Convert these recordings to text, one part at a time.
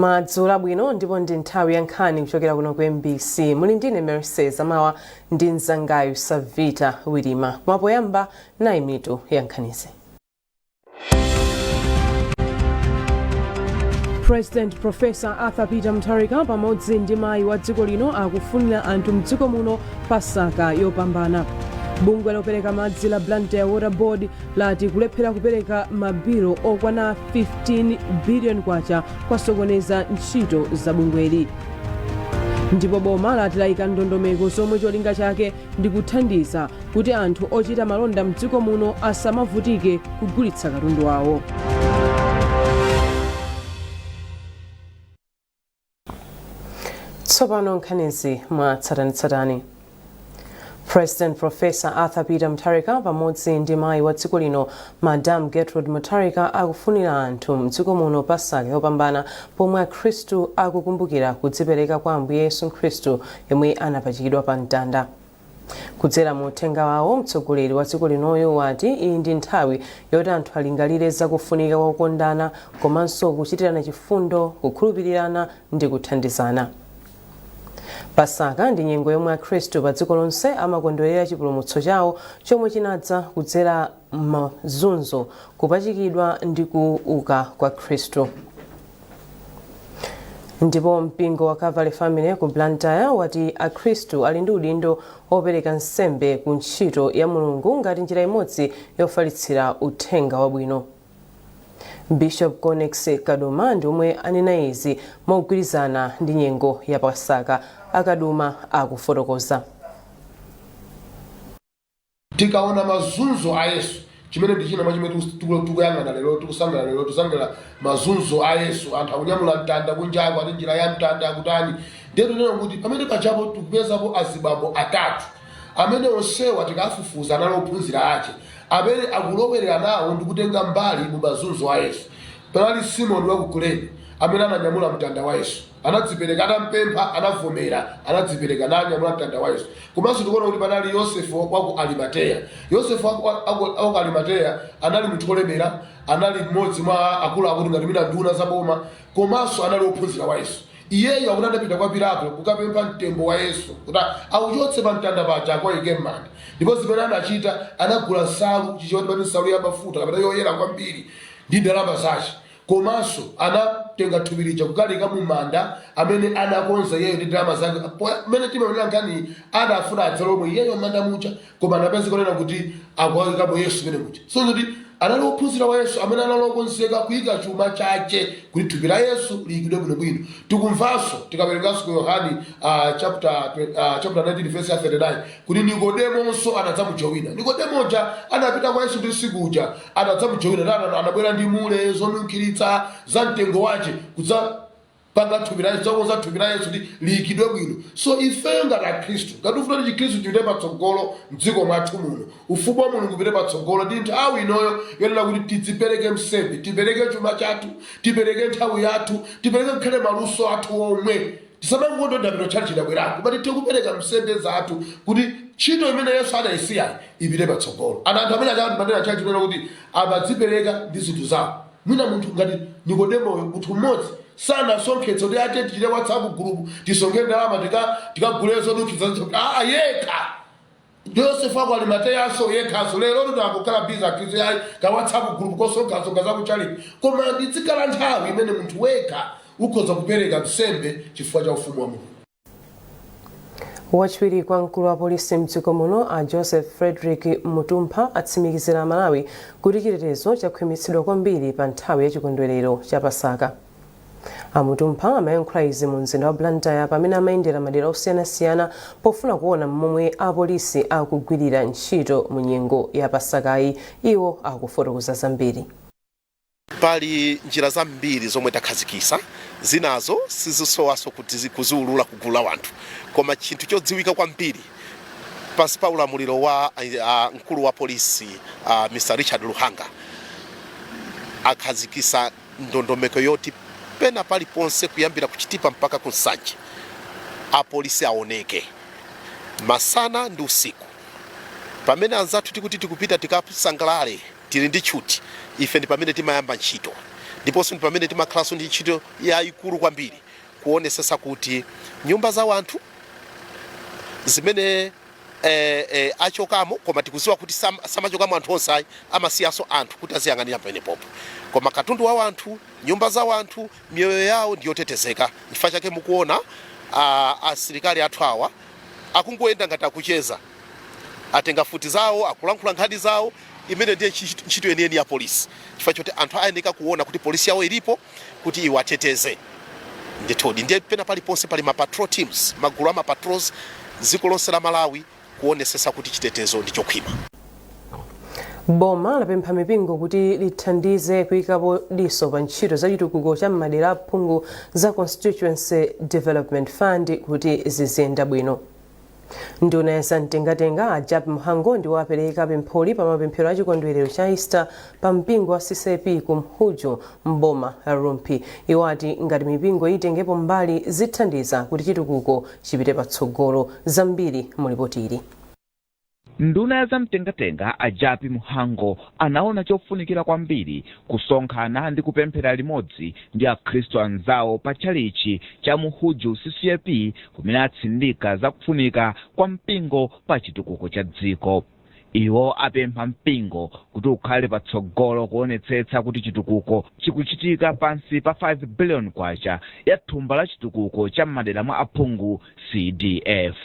Madzulo abwino, ndipo ndi nthawi ya nkhani kuchokera kuno ku MBC. Muli ndine Mercy Zamawa ndi mzangayu Savita Wirima. Koma poyamba, nayi mitu ya nkhanizi. President Professor Arthur Peter Mutharika pamodzi ndi mayi wa dziko lino akufunira anthu mdziko muno Pasaka yopambana. Bungwe lopereka madzi la Blantyre Water Board lati kulephera kupereka mabilo okwana 15 billion kwacha kwasokoneza ntchito za bungweli. Ndipo boma lati layika ndondomeko zomwe cholinga chake ndi kuthandiza kuti anthu ochita malonda mdziko muno asamavutike kugulitsa katundu wawo. Tsopano nkhanizi mwa tsatanetsatane. President Professor Arthur Peter Mutharika pamodzi ndi mayi wa dziko lino Madam Gertrude Mutharika akufunira anthu mdziko muno Pasaka yopambana, pomwe akhristu akukumbukira kudzipereka kwa Ambuye Yesu Khristu yemwe anapachikidwa pa mtanda. Kudzera mu uthenga wawo, mtsogoleri wa dziko linoyo wati iyi ndi nthawi yoti anthu alingalire za kufunika kwa kukondana komanso kuchitirana chifundo, kukhulupirirana ndi kuthandizana. Pasaka ndi nyengo yomwe akhristu pa dziko lonse amakondwerera chipulumutso chawo chomwe chinadza kudzera m'mazunzo, kupachikidwa ndi kuuka kwa Khristu. Ndipo mpingo wa Calvary Family ku Blantyre wati akhristu ali ndi udindo opereka nsembe ku ntchito ya Mulungu ngati njira imodzi yofalitsira uthenga wabwino. Bishop Connex Kaduma ndi omwe anena izi mogwirizana ndi nyengo ya Pasaka. A Kaduma akufotokoza. Tikaona mazunzo a Yesu, chimene ndi china mwa chimene tikuyang'ana lero, tikusangalala lero, tikusangalala mazunzo a Yesu, anthu akunyamula mtanda kunjako, ati njira ya mtanda, akutani. Ndiye tinena kuti pamene pajapo tikupezapo azibambo atatu amene onsewa tikafufuza anali ophunzira ache, amene akulowerera nawo ndi kutenga mbali mu mazunzo a Yesu. Panali Simoni wa ku Kurene amene ananyamula mtanda wa Yesu. Anadzipereka, atampempha anavomera, anadzipereka nanyamula mtanda wa Yesu. Komanso tikuona kuti panali Yosefe wa ku Arimateya. Yosefe wa ku Arimateya anali munthu wolemera, anali mmodzi mwa akuluakulu ngati mwina nduna za boma, komanso anali wophunzira wa Yesu. Iyeyo akuti anapita kwa Pilato kukapempha mtembo wa Yesu kuti auchotse pa mtanda paja akauyike m'manda. Ndipo zimene anachita, anagula nsalu, Chichewa timati nsalu ya bafuta kapena yoyera kwambiri, ndi ndalama zache. Komanso anatenga thupi lija kukaliika mu manda amene anakonza iyeyo ndi ndalama zake. Mmene timaonera nkhaniyi, anafuna adzalowemo iyeyo m'manda muja, koma anapezeka kunena kuti akukaikamo Yesu mmene muja. So kuti anali wophunzira wa Yesu amene anali okonzeka kuika chuma chache kuti thupi la Yesu liyikidwe bwinobwino. Tikumvanso tikawerenganso ku Yohane chapter 19 verse ya 39 kuti Nikodemonso anadzamujowina. Nikodemo uja anapita kwa Yesu ndi usiku uja anadzamujoina ndi anabwera ndi mule, zonunkhiritsa za mtengo wache, kudzapanga thupi la Yesu, kudzakonza thupi la Yesu kuti liyikidwe bwino. So ifeyo ngati akhristu, ngati tikufuna kuti chikhristu chipite patsogolo mdziko mwathu muno, ufumu wa Mulungu upite patsogolo, ndi nthawi inoyo yonena kuti tidzipereke msembe, tipereke chuma chathu, tipereke nthawi yathu, tipereke ngakhale maluso athu omwe. Tisamangoti ndapita tchalitchi ndabwerako, koma tithe kupereka msembe zathu kuti ntchito imene Yesu adayisiyayi ipite patsogolo. Ana anthu amene aja timanena tchalitchi kunena kuti amadzipereka ndi zinthu zawo. Mwina munthu ngati Nikodemoyo, munthu mmodzi sanasonkhetse kuti ate tichite WhatsApp group tisonkhe ndalama tikagule zonunkhiritsa, aa, yekha. Yosefe wa ku Arimateyanso yekhanso. Lero lino akukhala busy akhristu ayi ka WhatsApp group kosonkhasonkha za kutchalitchi, koma izikhala nthawi imene munthu wekha ukhoza kupereka nsembe chifukwa cha ufumu wa Mulungu. Wachiwiri kwa mkulu wa polisi mdziko muno a Joseph Frederick Mutumpha atsimikizira Amalawi kuti chitetezo chakhwimitsidwa kwambiri pa nthawi ya chikondwerero cha Pasaka. A Mutumpha amayankhula izi mu mzinda wa Blantyre pamene amayendera madera osiyanasiyana pofuna kuona momwe apolisi akugwirira ntchito mu nyengo ya Pasakayi. Iwo akufotokoza zambiri. Pali njira zambiri zomwe takhazikisa, zinazo sizisowanso kuti kuziulula ku gulu la wanthu, koma chinthu chodziwika kwambiri pansi pa ulamuliro wa mkulu wa polisi Mr Richard Luhanga akhazikisa ndondomeko yoti pena paliponse kuyambira ku Chitipa mpaka ku Nsanje apolisi aoneke masana ndi usiku. Pamene anzathu tikuti tikupita tikasangalale tili ndi tchuti, ife ndi pamene timayamba ntchito. Ndiponso ndi pamene timakhalanso ndi ntchito yayikulu kwambiri kuonesesa kuti nyumba za wanthu zimene achokamo, koma tikuziwa kuti samachokamo anthu onse ayi, amasiyanso anthu kuti aziyang'anira pamenepopo, koma katundu wa wanthu, nyumba za wanthu, miyoyo yawo ndiyotetezeka. Chifukwa chake mukuona asilikali athu awa akungoyenda ngati akucheza, atenga futi zawo, akulankhula nkhani zawo. Imene ndiye ntchito yeniyeni ya polisi, chifukwa choti anthu ayeneka kuona kuti polisi yawo ilipo kuti iwateteze ndithudi. Ndiye pena paliponse pali ma patrol teams, magulu ama patrols dziko lonse la Malawi, kuonesesa kuti chitetezo ndi chokhwima. Boma lapempha mipingo kuti lithandize kuyikapo diso pa ntchito za chitukuko cha m'madera aphungu za Constituency Development Fund kuti ziziyenda bwino. Nduna ya zamtengatenga a Jappie Mhango ndiwo apereka pempholi pa mapemphero a chikondwerero cha Easter pa mpingo wa CCAP ku Mhuju mboma la Rumphi. Iwo ati ngati mipingo itengepo mbali, zithandiza kuti chitukuko chipite patsogolo. Zambiri mulipotili. Nduna ya zamtengatenga a Jappie Mhango anaona chofunikira kwambiri kusonkhana ndi kupemphera limodzi ndi akhristu anzawo pa tchalichi cha Muhuju CCAP, kumene atsindika zakufunika kwa mpingo pa chitukuko cha dziko. Iwo apempha mpingo kuti ukhale patsogolo kuonetsetsa kuti chitukuko chikuchitika pansi pa 5 billion kwacha ya thumba la chitukuko cha m'madera mwa aphungu, CDF.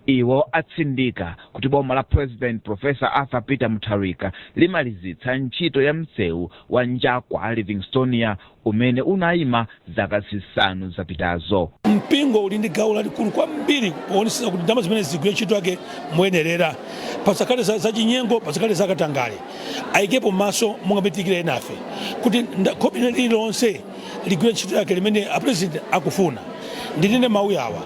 Iwo atsindika kuti boma la President Professor Arthur Peter Mutharika limalizitsa ntchito ya msewu wa Njakwa Livingstonia umene unayima zaka 5 zapitazo. Mpingo uli ndi gawo lalikulu kwambiri kuonetsetsa kuti ndalama zimene zigwire ntchito yake moyenerera, pasakhale zachinyengo, pasakhale zakatangale. Ayikepo maso monga mitikire enafe kuti khobiri lililonse ligwire ntchito yake limene a President akufuna. Ndinene mawu awa: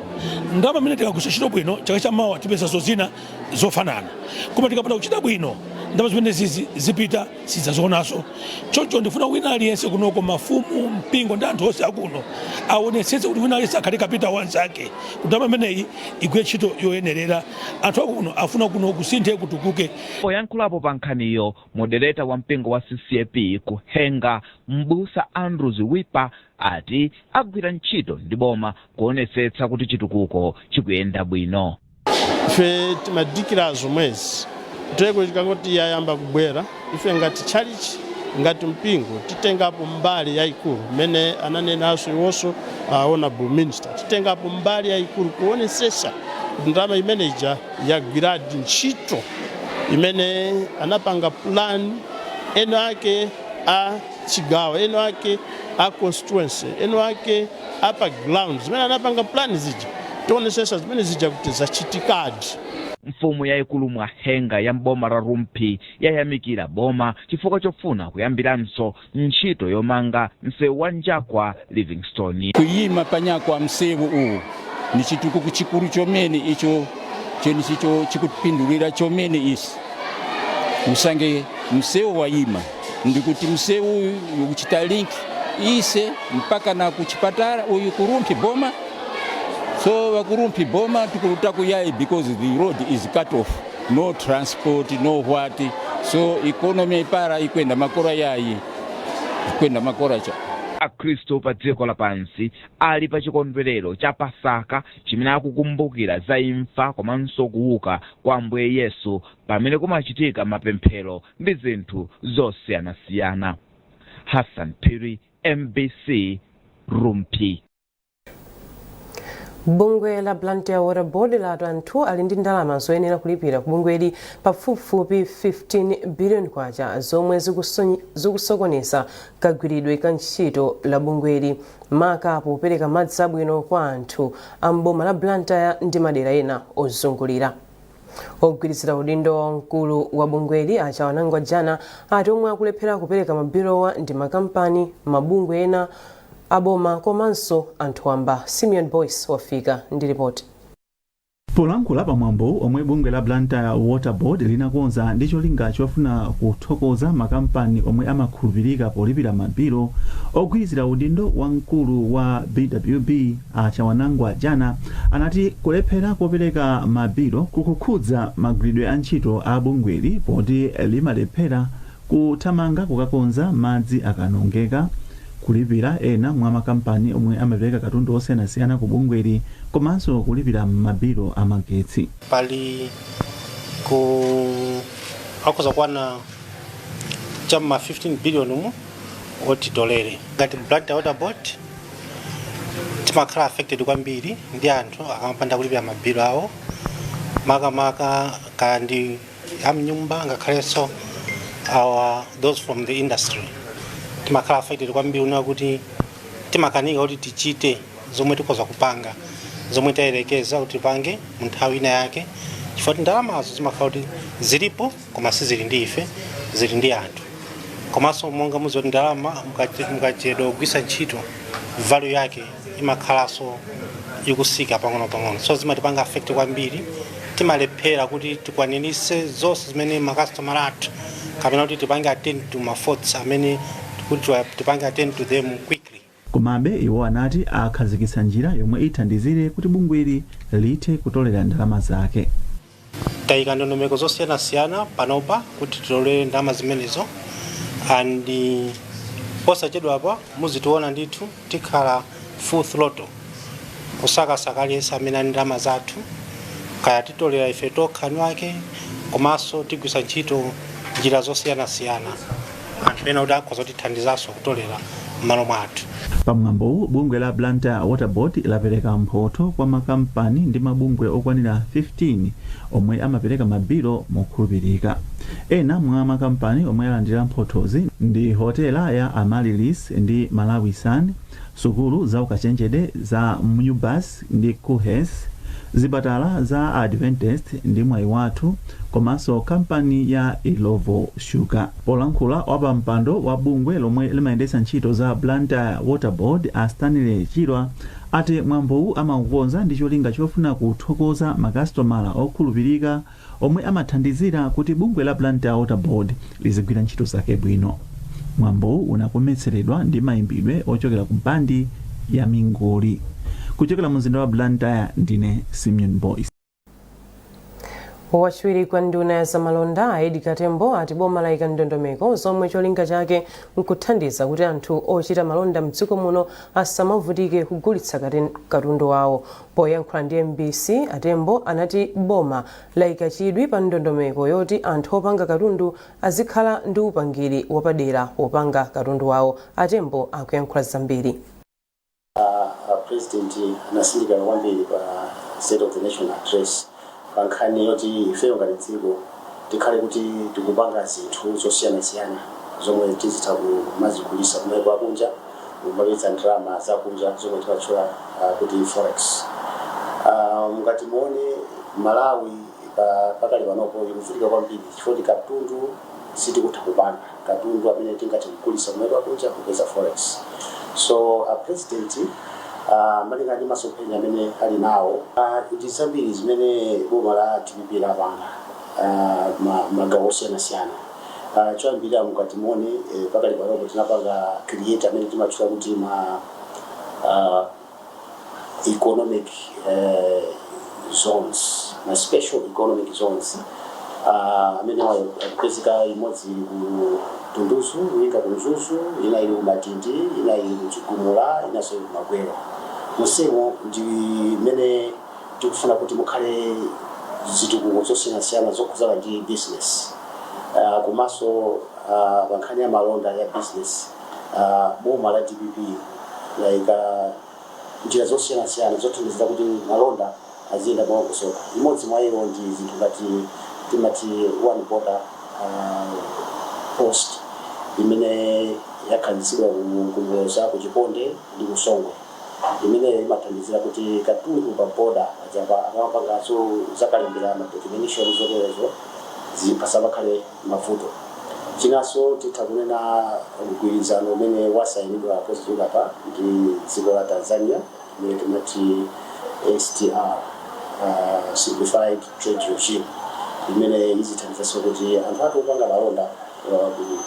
ndalama imene tikagwiritsa ntchito bwino, chaka chamawa tipezanso zina zofanana, koma tikapanda kuchita bwino, ndalama zimene zizi zipita, sidzazionanso. Choncho ndifuna wina aliyense kunoko, mafumu, mpingo ndi anthu onse akuno, aonetsetse kuti wina aliyense akhale kapita wanzake kuti ndalama imeneyi igwire ntchito yoyenerera. Anthu akuno afuna kuno kusinthe, kutukuke. Poyankhulapo pa nkhaniyo, moderator wa mpingo wa CCAP ku Henga, Mbusa Andrews Wipa, ati agwira ntchito ndi boma kuonetsetsa kuti chitukuko chikuyenda bwino. Ife timadikira zomwezi kuteko chikangoti yayamba kubwera, ife ngati tchalichi, ngati mpingo, titengapo mbali yayikulu mmene ananenanso iwonso honorable minister. Titengapo mbali yayikulu kuonesesa kuti ndalama imeneja yagwiradi ntchito imene anapanga plan eno ake a chigawo, eno ake a constituency, eno ake a pa ground. Zimene anapanga plan zija, tionesesa zimene zija kuti zachitikadi. Mfumu yayikulu Mwahenga ya mboma la Rumphi yayamikira boma chifukwa chofuna kuyambiranso ntchito yomanga msewu wa Njakwa Livingstone. Kuyima panyakwa msewu uwu ni chitukuko chikulu chomene icho cheni chicho chikutipindulira chomene isi msange msewu wayima, ndikuti msewu uyu ukuchita link ise mpaka na kuchipatala uyu kuRumphi boma. So vakuRumphi boma tikuluta kuyayi because the road is cut off, no transport, no what. So economy ipara ikwenda makora yayi, ikwenda makora cha. Akhristu pa dziko lapansi ali pa chikondwerero cha Pasaka chimene akukumbukira za imfa komanso kuuka kwa Ambuye Yesu, pamene kumachitika mapemphero ndi zinthu zosiyanasiyana. Hassan Phiri, MBC, Rumphi. Bungwe la Blantyre Water Board lati anthu ali ndi ndalama zoyenera kulipira ku bungweli pafupifupi 15 billion kwacha zomwe zikusokoneza kagwiridwe ka ntchito la bungweli, maka popereka madzi abwino kwa anthu a mboma la Blantyre ndi madera ena ozungulira. Ogwirizira udindo wa mkulu wa bungweli a Chawanangwa Jana ati omwe akulephera kupereka mabilowa ndi makampani, mabungwe ena aboma komanso anthu wamba. Simeon Boyce wafika ndi ripoti. Polankhula pamwambo omwe bungwe la Blantyre Water Board linakonza ndi cholinga chofuna kuthokoza makampani omwe amakhulupirika polipira mabilo, ogwirizira udindo wa mkulu wa BWB a Chawanangwa Jana anati kulephera kopereka mabilo kukukhudza magwiridwe a ntchito a bungweli, poti limalephera kuthamanga kukakonza madzi akanongeka. Kulipira ena mwa makampani omwe amapereka katundu osiyanasiyana ku bungweli komanso kulipira mabilo amagetsi. Pali ku akhoza kwana cham'ma 15 billion mu otitolere. Ngati Blantyre Water Board timakhala affected kwambiri ndi anthu akamapanda kulipira mabilo awo, makamaka kaya ndi amnyumba, ngakhalenso our those from the industry. Timakhala affected kwambiri una kuti timakanika kuti tichite zomwe tikhoza kupanga, zomwe tayerekeza kuti tipange mu nthawi ina yake, chifukwa kuti ndalamazo zimakhala kuti zilipo koma sizili ndi ife, zili ndi anthu. Komanso monga muziwa kuti ndalama mukachedwa kugwisa ntchito, value yake imakhalanso ikusika pang'ono-pang'ono. So zimatipanga affect kwambiri, timalephera kuti tikwanirise zonse zimene makastomera athu kapena kuti tipange attend to ma faults amene kuti tipange attend to them quickly. Komabe iwo anati akhazikitsa njira yomwe ithandizire kuti bungweli lithe kutolera ndalama zake. Tayika ndondomeko zosiyanasiyana panopa kuti titolere ndalama zimenezo, and posachedwapa muzitiona ndithu tikhala full throttle kusakasaka aliyense amene ali ndalama zathu, kaya titolera ife tokha ake, komanso tigwisa ntchito njira zosiyanasiyana, anthu ena kuti akhoza kutithandizanso kutolera m'malo mwathu. Pamwambowu, bungwe la Blantyre Water Board lapereka mphotho kwa makampani ndi mabungwe okwanira 15 omwe amapereka mabilo mokhulupirika. Ena mwa makampani omwe alandira mphothozi ndi hotela ya Amaryllis ndi Malawi Sun, sukulu za ukachenjede za MUBAS ndi KUHeS, zipatala za Adventist ndi Mwayi Wathu, komanso kampani ya Illovo Sugar. Polankhula, wapampando wa bungwe lomwe limayendetsa ntchito za Blantyre Water Board, a Stanley Chilwa, ati mwambowu amaukonza ndi cholinga chofuna kuthokoza makasitomala okhulupirika omwe amathandizira kuti bungwe la Blantyre Water Board lizigwira ntchito zake bwino. Mwambowu unakometseredwa ndi mayimbidwe ochokera ku bandi ya Mingoli. Kuchokera mu mzinda wa Blantyre, ndine Simeon Boyce. Wachiwiri kwa nduna ya zamalonda, Edgar Tembo, ati boma layika ndondomeko zomwe cholinga chake nkuthandiza kuti anthu ochita malonda mdziko muno asamavutike kugulitsa katundu wawo. Poyankhula ndi MBC, aTembo anati boma layika chidwi pa ndondomeko yoti anthu opanga katundu azikhala ndi upangiri wapadera popanga katundu wawo. ATembo akuyankhula zambiri. President anasindika kwambiri pa State of the Nation Address pa nkhani yoti ifeyo ngati dziko tikhale kuti tikupanga zinthu zosiyanasiyana zomwe tizitha kumazigulisa kumaiko akunja, kumapeza ndalama zakunja zomwe timatchula kuti forex. Ngati muone Malawi pakali panopo ikuvutika kwambiri chifukwa katundu sitikutha kupanga, katundu amene tingathe kugulisa kumaiko akunja kupeza forex. So President, malinga ndi masomphenya amene ali nawo, ndi zambiri zimene boma la DPP lapanga magawo osiyanasiyana. Choyambirira, mukati muone, pakali panopo tinapanga create amene timatchula kuti ma economic zones, ma special economic zones, amene akupezeka imodzi ili ku Dunduzu, ina ku Mzuzu, ina ili ku Matindi, ina ili ku Chigumula, inanso ili ku Magwero. Monsemo ndi mmene tikufuna kuti mukhale zitukuko zosiyanasiyana zokhuzana ndi business, komanso pa nkhani ya malonda ya business, boma la DPP layika njira zosiyanasiyana zothandizira kuti malonda aziyenda molongosoka. Imodzi mwa iyo ndi zinthu ngati timati one border post imene yakhazikitsidwa ku Muloza, ku Chiponde ndi ku Songwe, imeneyo imathandizira kuti katundu pa border pajapa akamapanganso zakalembera, ma documentation zoterezo, pasamakhale mavuto. Chinanso titha kunena mgwirizano umene wasayinidwa posachedwapa ndi dziko la Tanzania, imene timati STR, Simplified Trade Regime, imene izithandizanso kuti anthu athu opanga malonda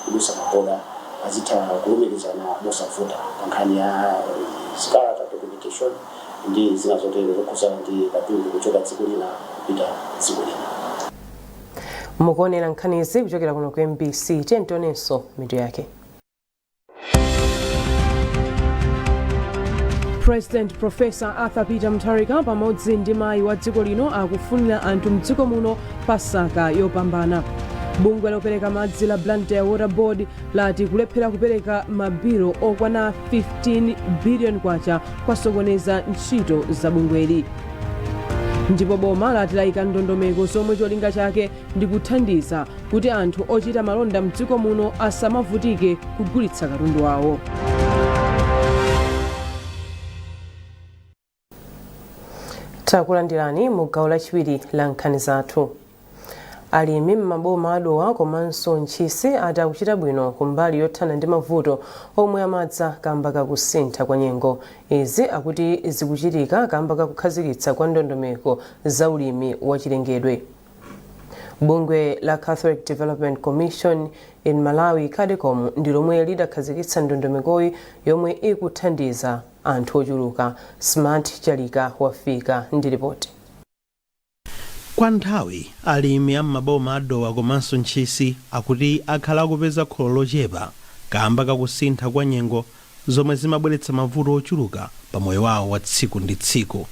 kudusa maboda azitha kulumikizana mosavuta pa nkhani ya zikalata, documentation ndi zina zotero zokhuzana ndi katundu kuchoka dziko lina kupita dziko lina. Mukuonera nkhanizi kuchokera kuno ku MBC. Tiye tionenso mitu yake. President Professor Arthur Peter Mutharika pamodzi ndi mayi wa dziko lino akufunira anthu mdziko muno Pasaka yopambana. Bungwe lopereka madzi la Blantyre Water Board lati kulephera kupereka mabilo okwana 15 billion kwacha kwasokoneza ntchito za bungweli. Ndipo boma lati layika ndondomeko zomwe cholinga chake ndi kuthandiza kuti anthu ochita malonda mdziko muno asamavutike kugulitsa katundu wawo. Takulandirani mu gawo lachiwiri la nkhani zathu. Alimi m'maboma a Dowa komanso Ntchisi ati akuchita bwino kumbali yothana ndi mavuto omwe amadza kamba kakusintha kwa nyengo. Izi akuti zikuchitika kamba kakukhazikitsa kwa ndondomeko za ulimi wachilengedwe. Bungwe la Catholic Development Commission in Malawi, CADECOM, ndi lomwe lidakhazikitsa ndondomekoyi yomwe ikuthandiza anthu ochuluka. Smart Chalika wafika ndi ripoti. Kwa nthawi, alimi a m'maboma a Dowa komanso Ntchisi akuti akhala akupeza kholola lochepa kamba kakusintha kwa nyengo zomwe zimabweretsa mavuto ochuluka pa moyo wawo wa tsiku ndi tsiku.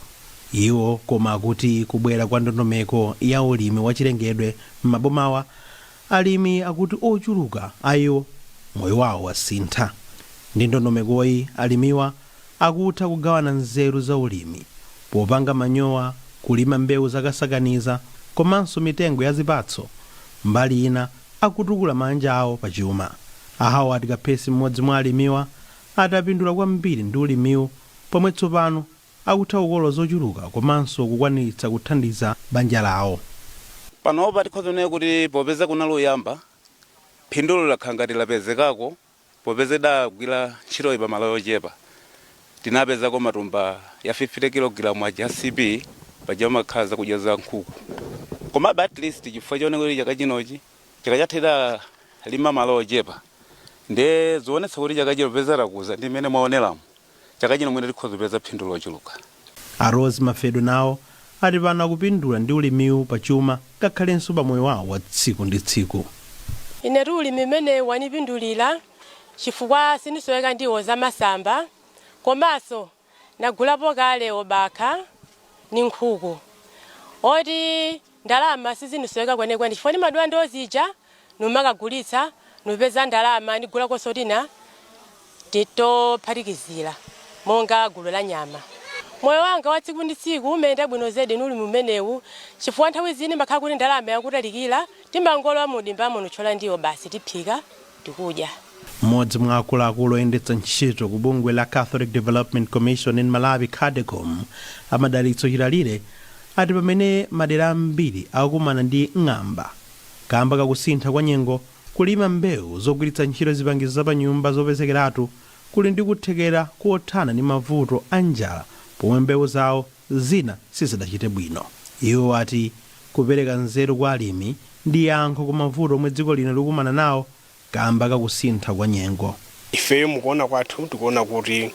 Iwo koma akuti kubwera kwa ndondomeko ya ulimi wachilengedwe m'mabomawa, alimi akuti ochuluka a iwo moyo wawo wasintha. Ndi ndondomekoyi alimiwa akutha kugawana nzeru za ulimi popanga manyowa, kulima mbewu zakasakaniza komanso mitengo ya zipatso. Mbali ina akutukula maanja awo pa chuma. A Howard Kaphesi, mmodzi mwa alimiwa, ati apindula kwambiri ndi ulimiwu pomwe tsopano akutha kukolola zochuluka komanso kukwaniritsa kuthandiza banja lawo. Panopa tikhoza kunena kuti popeza kunali kuyamba, phindulo lakhala ngati lapezekako popeza tidagwira ntchitoyi pa malo yochepa. Tinapezako matumba ya 50 kg aja CP paja amakhala zakudya za nkhuku. Komabe at least chifukwa chooneka kuti chaka chinochi, chaka chatha tidalima malo ochepa, ndiye zionetsa kuti chaka chino popeza takuza ndi mmene mwaoneramo, chaka chino mwina tikhoza kupeza phindu lochuluka. A Rose Mafedwe nawo ati pano akupindula ndi ulimiwu pa chuma ngakhalenso pa moyo wawo wa tsiku ndi tsiku. Inetu ulimi umenewu wanipindulira chifukwa sinisoweka ndiwo zamasamba, komanso nagulapo kale obakha ni nkhuku, oti ndalama sizinisoweka kwenikweni chifukwa nimadula ndiwo zija numakagulitsa, nupeza ndalama, nigulakonso tina tophatikizira monga gulu la nyama. Moyo wanga wa tsiku ndi tsiku umayenda bwino zedi ni ulimi umenewu chifukwa nthawi zina imakhala kuti ndalama yakutalikira, timangolowa mudimbamo nutchola ndiwo basi, tiphika, tikudya. Mmodzi mwa akuluakulu oyendetsa ntchito ku bungwe la Catholic Development Commission in Malawi, CADECOM, a Madalitso Chilalire, ati pamene madera ambiri akukumana ndi ng'amba kamba kakusintha kwa nyengo, kulima mbewu zogwiritsa ntchito zipangizo zapanyumba zopezekeratu kuli ndi kuthekera kothana ndi mavuto a njala pomwe mbewu zawo zina sizidachite bwino. Iwo ati kupereka nzeru kwa alimi ndi yankho ku mavuto omwe dziko lino likukumana nawo kamba kakusintha kwa nyengo. Ifeyo mukuona kwathu tikuona kuti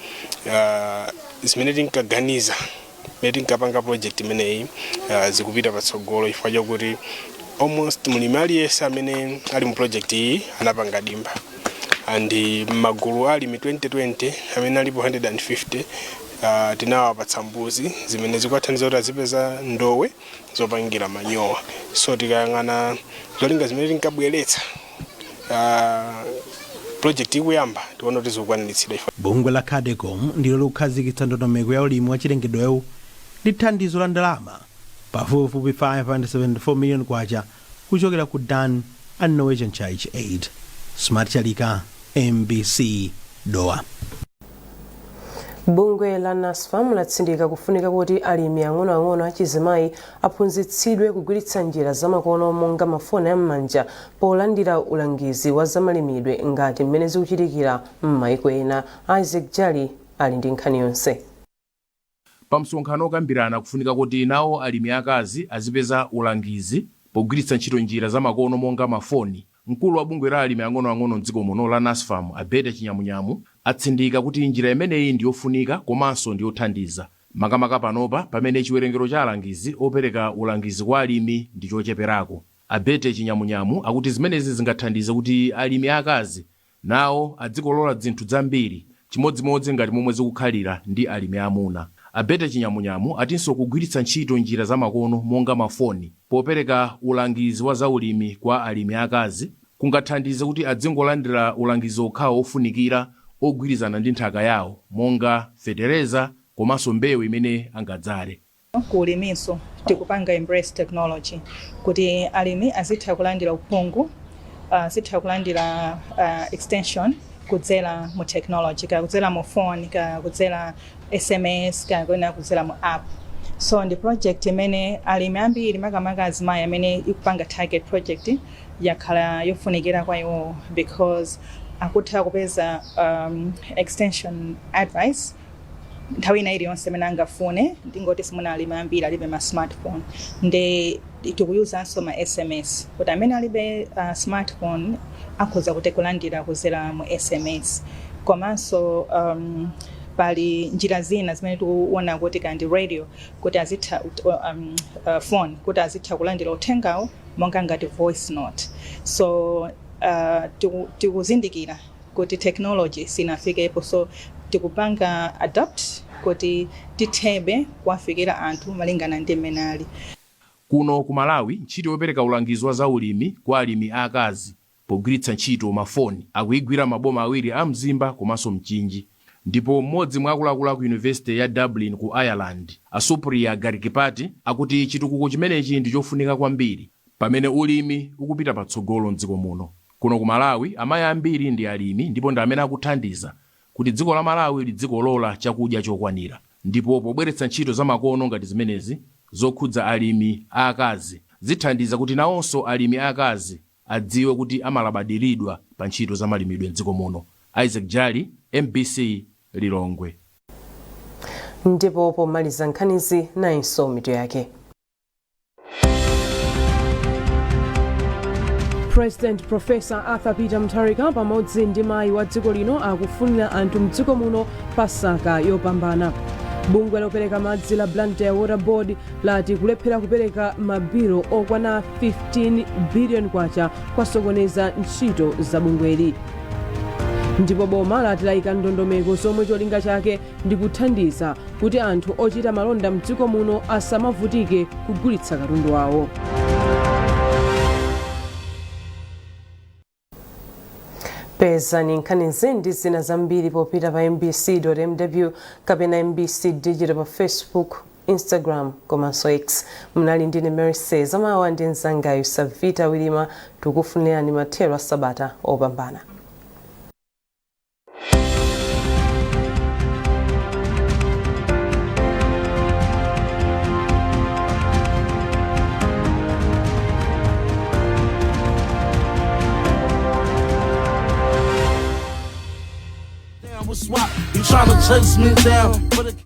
zimene tinkaganiza mmene tinkapanga project imeneyi zikupita patsogolo chifukwa chakuti almost mlimi aliyense amene ali mu project iyi anapanga dimba, and magulu alimi 2020 amene alipo 150 tinawapatsa mbuzi zimene zikuwathandiza kuti azipeza ndowe zopangira manyowa. So tikayang'ana zolinga zimene tinkabweretsa project ikuyamba, tiona kuti zikukwaniritsidwa. Bungwe la CADECOM ndilo likukhazikitsa ndondomeko ya ulimi wa chilengedwewu ndi thandizo la ndalama pafupifupi 574 million kwacha kuchokera ku Dan and Norwegian Church Aid. Smart Chalika, MBC, Dowa. Bungwe la NASFAM latsindika kufunika kuti alimi ang'onoang'ono achizimayi aphunzitsidwe kugwiritsa njira zamakono monga mafoni am'manja polandira ulangizi wa zamalimidwe ngati mmene zikuchitikira m'maiko ena. Isaac Jali ali ndi nkhani yonse. Pa msonkhano okambirana kufunika kuti nawo alimi akazi azipeza ulangizi pogwiritsa ntchito njira zamakono monga mafoni, mkulu wa bungwe la alimi ang'onoang'ono mdziko muno la NASFAM, a Betty Chinyamunyamu, atsindika kuti njira imeneyi ndi yofunika komanso ndi yothandiza, makamaka panopa pamene chiwerengero cha alangizi opereka ulangizi kwa alimi ndi chocheperako. A Betty Chinyamunyamu akuti zimenezi zingathandize kuti alimi akazi nawo adzikolola zinthu zambiri Chimodzimodzi ngati momwe zikukhalira ndi alimi amuna. A Betty Chinyamunyamu atinso kugwiritsa ntchito njira zamakono monga mafoni popereka ulangizi wa zaulimi kwa alimi akazi kungathandize kuti adzingolandira ulangizi okhawo ofunikira ogwirizana ndi nthaka yawo monga fetereza komanso mbewu imene angadzale. Ku uliminso tikupanga embrace technology kuti alimi azitha kulandira uphungu, azitha kulandira extension kudzera mu technology, kaya kudzera mu phone, kaya kudzera SMS, kaya kwena kudzera mu app. So ndi project imene alimi ambiri, makamaka azimayi amene ikupanga target, project yakhala yofunikira kwa iwowo because akutha kupeza extension advice nthawi ina iliyonse imene angafune. Ndingoti simuna alimi ambiri alibe ma smartphone, nde tikuyuzanso ma SMS kuti amene alibe smartphone akhoza kuti kulandira kudzera mu SMS. Komanso pali njira zina zimene tikuona kuti kandi radio kuti azitha phone kuti azitha kulandira uthengawo monga ngati voice note. So tikuzindikira kuti technology sinafikepo, so tikupanga adapt kuti tithebe kuwafikira anthu malingana ndi mmene ali. Kuno ku Malawi, ntchito yopereka ulangizi wa zaulimi kwa alimi aakazi pogwiritsa ntchito mafoni akuyigwira maboma awiri a Mzimba komanso Mchinji. Ndipo mmodzi mwa akuluakulu aku Yunivesite ya Dublin ku Ireland, a Supriya Garikipati, akuti chitukuko chimenechi ndi chofunika kwambiri pamene ulimi ukupita patsogolo mdziko muno. Kuno ku Malawi, amayi ambiri ndi alimi ndipo ndi amene akuthandiza kuti dziko la Malawi lidzikolola chakudya chokwanira. Ndipo pobweretsa ntchito zamakono ngati zimenezi zokhudza alimi aakazi, zithandiza kuti nawonso alimi aakazi adziwe kuti amalabadiridwa pa ntchito za malimidwe mdziko muno. Isaac Jali, MBC, Lilongwe. Ndipo pomaliza nkhanizi, nayinso mitu yake. President Professor Arthur Peter Mutharika pamodzi ndi mayi wa dziko lino akufunira anthu mdziko muno Pasaka yopambana. Bungwe lopereka madzi la Blantyre Water Board lati kulephera kupereka mabilo okwana 15 billion kwacha kwasokoneza ntchito za bungweli. Ndipo boma lati layika ndondomeko zomwe cholinga chake ndi kuthandiza kuti anthu ochita malonda mdziko muno asamavutike kugulitsa katundu wawo. Pezani nkhanizi ndi zina zambiri popita pa mbc.mw kapena MBC Digital pa Facebook, Instagram komanso X. Mnali ndine Mercy Zamawa ndi mzangayu Savita Wilima. Tikufunirani mathero a sabata opambana. You tryna chase me down, but it